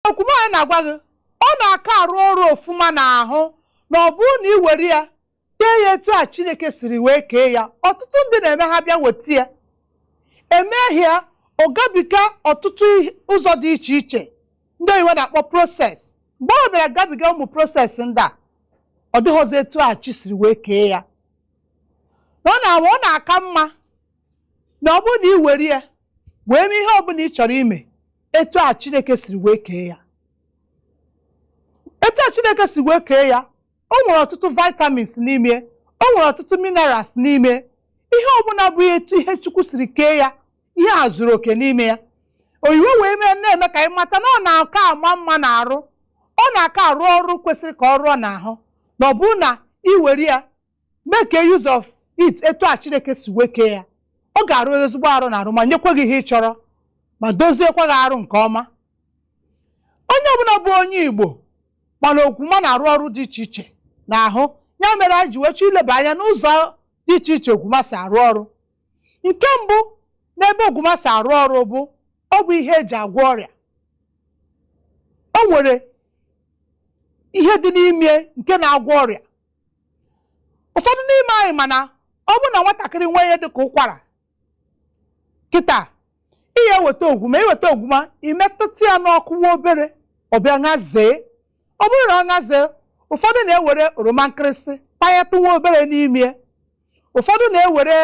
Okwuma anyị na-agwa gị, ọ na-aka arụ ọrụ ofụma n'ahụ na ọ bụrụ na ị were ya tee ya etu a Chineke siri wee kee ya. Ọtụtụ ndị na-eme, ha bịa weta ya, emehie ya, ọ gabiga ọtụtụ ụzọ dị iche iche ndị oyibo na-akpọ process. Mgbe ọ bịara gabiga ụmụ process ndị a, ọ dịghọzi etu a chi siri wee kee ya. Na ọ na-awa, ọ na-aka mma na ọ bụrụ na ị were ya wee mee ihe ọbụla ị chọrọ ime etu a Chineke siri wee kee ya. Etu a Chineke si wee kee ya, o nwere ọtụtụ vitamins n'ime, o nwere ọtụtụ minerals n'ime. Ihe ọbụla bụ etu ihe Chukwu siri kee ya, ihe a zuru oke n'ime ya. Oyibo wee mee na-eme ka anyị mata na ọ na-aka ama mma n'arụ, ọ na-aka arụ ọrụ kwesịrị ka ọ rụọ n'ahụ na ọ bụrụ na ị were ya make a use of it etu a Chineke si wee kee ya, ọ ga-arụ ezigbo arụ n'arụ ma nyekwa gị ihe ị chọrọ ma doziekwa gị arụ nke ọma. Onye ọbụla bụ onye Igbo mana okwuma na-arụ ọrụ dị iche iche n'ahụ ya, mere anyị ji wee chọọ ileba anya n'ụzọ dị iche iche okwuma si arụ ọrụ. Nke mbụ n'ebe okwuma si arụ ọrụ bụ, ọ bụ ihe eji agwọ ọrịa. O nwere ihe dị n'ime nke na-agwọ ọrịa. Ụfọdụ n'ime anyị mana ọ bụrụ na nwatakịrị nwee ihe dịka ụkwara kịta, ị ga-eweta ogwuma, iweta ogwuma, imetụta ya n'ọkụ nwa obere, ọ bịa ṅazee. Ọ bụrụ na ọ ṅazee, ụfọdụ na-ewere oroma nkịrịsị panyetụ nwa obere n'ime, ụfọdụ na-ewere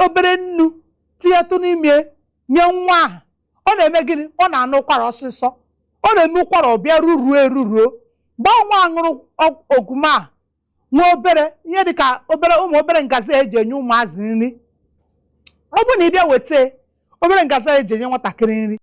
obere nnu tinyetụ n'ime nye nwa ahụ. Ọ na-eme gịnị? Ọ na-anụ ụkwara ọsịsọ, ọ na-eme ụkwara ọbịa ruruo eruruo. Mgbe nwa ṅụrụ ogwuma a nwa obere, ihe dịka obere ụmụ obere ngazi eji enye ụmụazị nri, ọ bụrụ na ị bịa weta obere ngazi eji enye nwatakịrị nri.